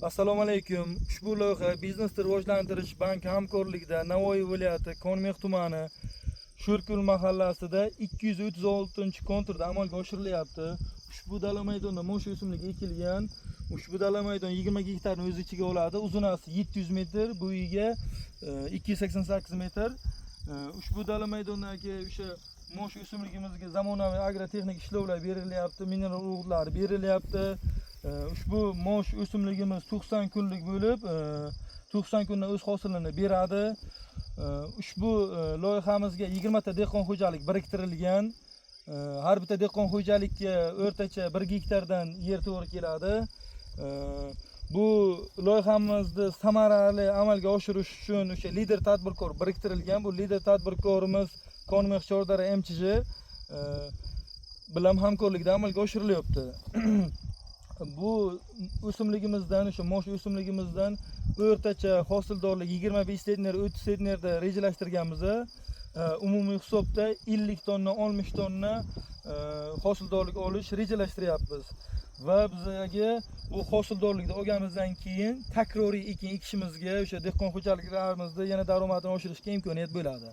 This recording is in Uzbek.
Assalomu alaykum. Ushbu loyiha Biznesni rivojlantirish banki hamkorligida Navoiy viloyati Konmex tumani Sho'rko'l mahallasida 236-konturda amalga oshirilyapti. Ushbu dala maydonda mosh o'simligi ekilgan. Ushbu dala maydon 20 gektarni o'z ichiga oladi. Uzunasi 700 metr, bo'yiga 288 metr. Ushbu dala maydondagi o'sha mosh o'simligimizga zamonaviy agrotexnik ishlovlar berilyapti, mineral urug'lar berilyapti. Ushbu mosh o'simligimiz 90 kunlik bo'lib, 90 kunda o'z hosilini beradi. Ushbu loyihamizga 20 ta dehqon xo'jalik biriktirilgan. Har bitta dehqon xo'jalikka o'rtacha 1 gektardan yer to'g'ri keladi. Bu loyihamizni samarali amalga oshirish uchun o'sha lider tadbirkor biriktirilgan. Bu lider tadbirkorimiz Konmex Chordara MChJ bilan hamkorlikda amalga oshirilyapti. Bu o'simligimizdan, o'sha mosh o'simligimizdan o'rtacha hosildorlik 25 sentner, 30 sentnerda rejalashtirganmiz. Umumiy hisobda 50 tonna, 60 tonna hosildorlik olish rejalashtiryapmiz va bizga bu hosildorlikni olganimizdan keyin takroriy ekin ekishimizga, o'sha dehqon xo'jaliklarimizni yana daromadini oshirishga imkoniyat bo'ladi.